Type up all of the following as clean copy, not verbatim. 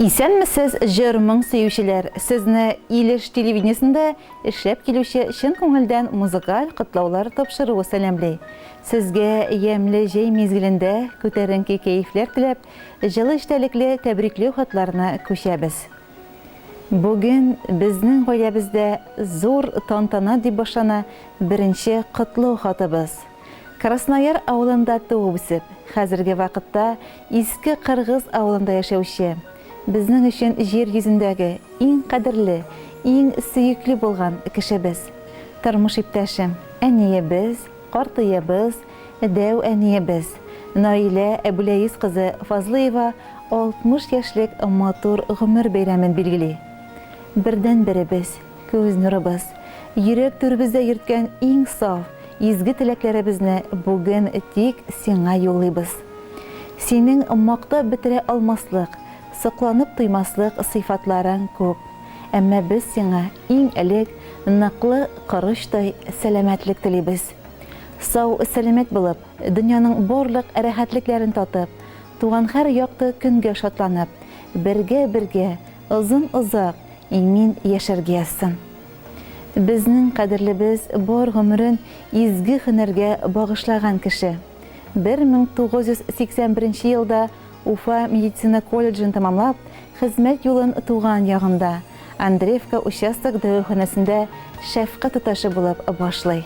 Исәнмесез, җыр-моң сөючеләр! Сезне Илеш телевидениесендә эшләп килүче чын күңелдән музыкаль котлаулар тапшыруы сәламли. Сезгә ямьле җәй мизгелендә күтәренке кәефләр теләп, җылы эчтәлекле тәбрикләү хатларына күчәбез. Бүген безнең гаиләбездә зур тантана дип башлана беренче котлау хатыбыз. Краснояр авылында туып-үсеп, хәзерге вакытта Иске Кыргыз авылында яшәүче, безнең өчен җир йөзендәге иң кадерле, иң сөекле булган кешебез, тормыш иптәшем, әниебез, картыебыз, дәү әниебез, Наилә Әбүләис кызы Фазлыева 60 яшьлек матур гомер бәйрәмен билгели. Бердәнберебез, күз нурыбыз, йөрәк түребездә йөрткән иң саф, изге теләкләребезне бүген тик сиңа юллыйбыз. Синең мактап бетерә алмаслык, сокланып туймаслык сыйфатларың күп. Әмма без сиңа иң элек ныклы корычтай сәламәтлек телибез. Сау-сәламәт булып, дөньяның барлык рәхәтлекләрен татып, туган һәр якты көнгә шатланып, бергә-бергә озын-озак имин яшәргә язсын. Безнең кадерлебез бар гомерен изге һөнәргә багышлаган кеше. 1981 елда Уфа медицина колледжын тәмамлап, хезмәт юлын туган ягында, Андреевка участок дәваханәсендә шәфкать туташы булып башлый.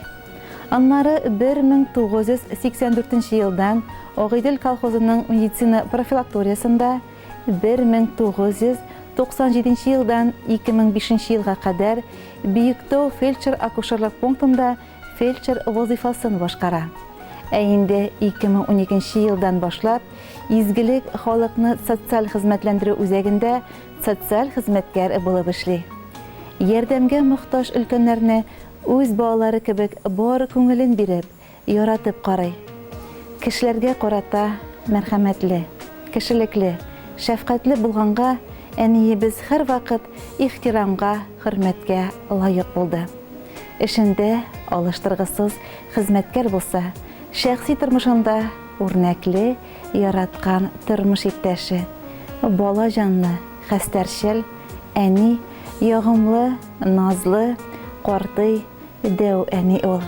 Аннары 1984 елдан Агыйдел колхозының медицина профилакториясендә, 1997 елдан 2005 елга кадәр Биектау фельдшер-акушерлык пунктында фельдшер вазыйфасын башкара. Ә инде 2012 елдан башлап Изгелек халыкны социаль хезмәтләндерү үзәгендә социаль хезмәткәр булып эшли. Ярдәмгә мохтаҗ өлкәннәрне үз балалары кебек бар күңелен биреп, яратып карый. Кешеләргә карата мәрхәмәтле, кешелекле, шәфкатьле булганга әниебез һәрвакыт ихтирамга, хөрмәткә лаек булды. Эшендә алыштыргысыз хезмәткәр булса, шәхси тормышында үрнәкле, яраткан тормыш иптәше, бала җанлы, хәстәрчел әни, ягымлы, назлы, картый, дәү әни ул.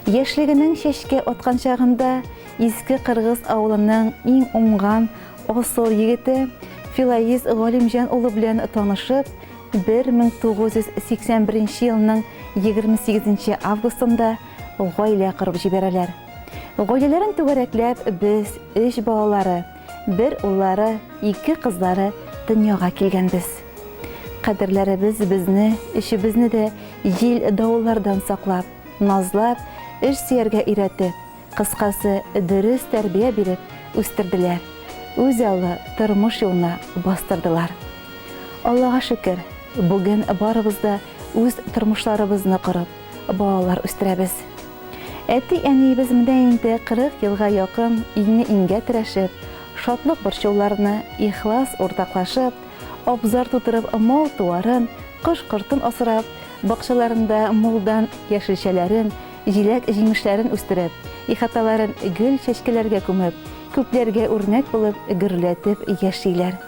Яшьлегенең чәчкә аткан чагында Иске Кыргыз авылының иң уңган, асыл егете Филаиз Галимҗан улы белән танышып, 1981 елның 28 нче августында гаилә корып җибәрәләр. Гаиләләрен түгәрәкләп, без, өч балалары, бер уллары, ике кызлары дөньяга килгәнбез. Кадерләребез безне, өчебезне дә җил-давыллардан саклап, назлап, эш сөяргә өйрәтеп, Кыскасы, дөрес тәрбия биреп үстерделәр, үзаллы тормыш юлына бастырдылар. Аллага шөкер, бүген барыбыз да үз тормышларыбызны корып, балалар үстерәбез. Әти-әниебез менә инде 40 елга якын иңне-иңгә терәшеп, шатлык-борчуларны ихлас уртаклашып, абзар тутырып мал-туарын, кош-кортын асрап, бакчаларында мулдан яшелчәләрен, җиләк-җимешләрен үстереп, ихаталарын гөл-чәчкәләргә күмеп, күпләргә үрнәк булып, гөрләтеп яшиләр.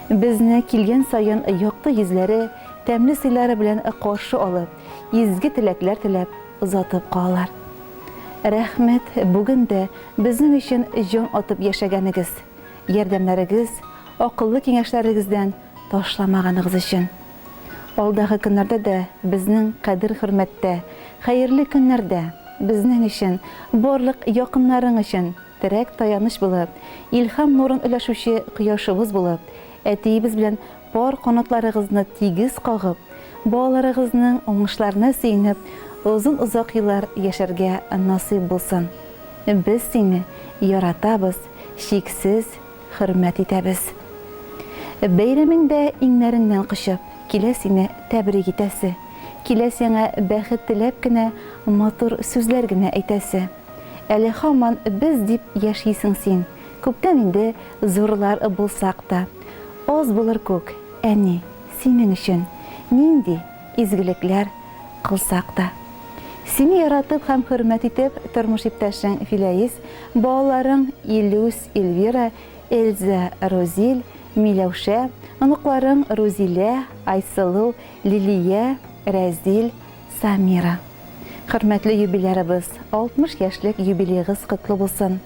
Безне килгән саен якты йөзләре, тәмле сыйлары белән каршы алып, изге теләкләр теләп озатып калалар. Рәхмәт, бүген дә безнең өчен җан атып яшәгәнегез, ярдәмнәрегез, акыллы киңәшләрегездән ташламаганыгыз өчен. Алдагы көннәрдә дә безнең кадер-хөрмәттә, хәерле көннәрдә безнең өчен, барлык якыннарың өчен терәк-таяныч булып, илһам нурын өләшүче кояшыбыз булып, әтиебез белән пар канатларыгызны тигез кагып, балаларыгызның уңышларына сөенеп, озын-озак еллар яшәргә насыйп булсын. Без сине яратабыз, чиксез хөрмәт итәбез. Бәйрәмеңдә иңнәреңнән кочып, килә сине тәбрик итәсе, килә сиңа бәхет теләп кенә матур сүзләр генә әйтәсе. Әле һаман без дип яшисең син, күптән инде зурлар булсак та. Аз булыр күк, әни, синең өчен нинди изгелекләр кылсак та. Сине яратып һәм хөрмәт итеп, тормыш иптәшең Филәис, балаларың Илүс, Эльвира, Эльза, Рузил, Миләүшә, оныкларың Рузилә, Айсылу, Лилия, Рәзил, Самира. Хөрмәтле юбилярыбыз, 60 яшьлек юбилеегыз котлы булсын!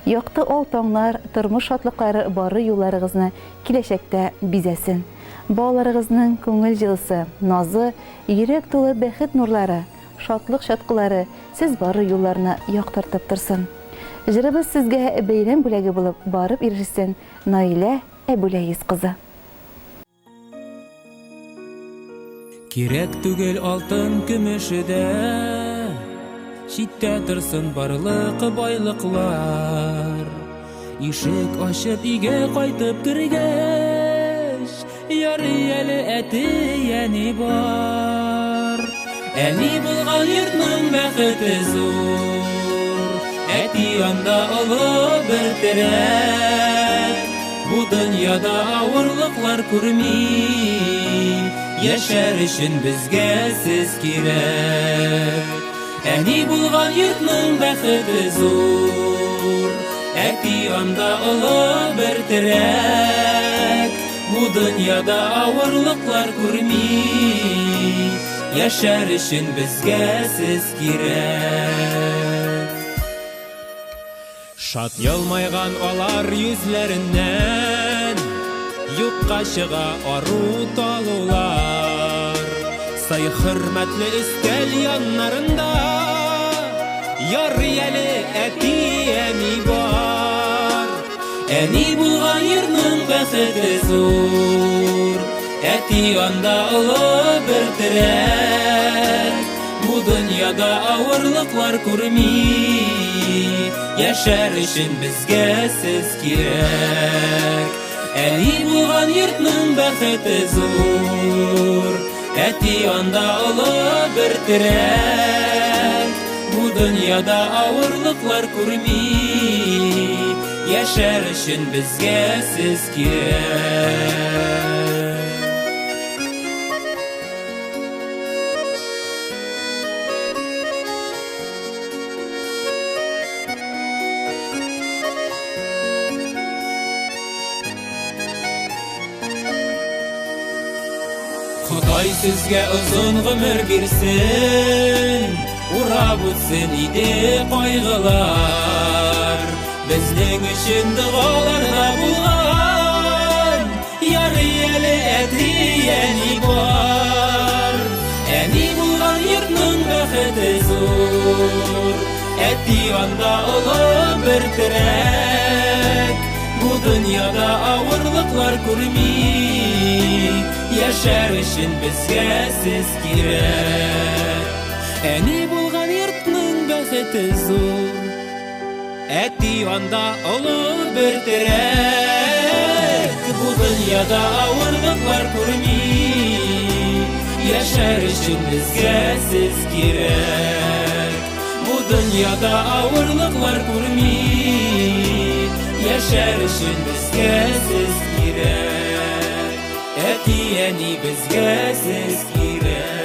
Якты ал таңнар, тормыш шатлыклары бары юлларыгызны киләчәктә бизәсен. Балаларыгызның күңел җылысы, назы, йөрәк тулы бәхет нурлары, шатлык чаткылары сез бары юлларны яктыртып торсын. Җырыбыз сезгә бәйрәм бүләге булып барып ирешсен, Наилә Әбүләис кызы. Кирәк түгел алтын көмеше дә, Читтә торсын барлык байлыклар. Ишек ачып өйгә кайтып кергәч, Ярый әле әти, әни бар. Әни булган йортның бәхете зур, Әти анда олы бер терәк. Бу дөньяда авырлыклар күрми, Яшәр өчен безгә сез кирәк. Әни булган йортның бәхете зур, Әти анда олы бер терәк. Бу дөньяда авырлыклар күрми, Яшәр өчен безгә сез кирәк. Шат елмайган алар йөзләреннән Юкка чыга ару талулар. Сый хөрмәтле өстәл яннарында Ярый әле әти әни бар. Әни булган йортның бәхете зур, Әти анда олы бер терәк. Бу дөньяда авырлыклар күрми, Яшәр өчен безгә сез кирәк. Әни булган йортның бәхете зур, Әти анда олы бер терәк. Бу дөньяда авырлыклар күрми, Яшәр өчен безгә сез кирәк. Ходай сезгә озын гомер бирсен, Урап үтсен иде кайгылар. Безнең өчен догаларда булган, Ярый әле әти, әни бар. Әни булган йортның бәхете зур, Әти анда олы бер терәк. Бу дөньяда авырлыклар күрми, Яшәр өчен безгә сез кирәк. Әни булган йортның бәхете зур, Әти анда олы бер терәк. Бу дөньяда авырлыклар күрми, Яшәр өчен безгә сез кирәк. Бу дөньяда авырлыклар күрми, Яшәр өчен безгә сез кирәк. Әти, әни, безгә сез кирәк.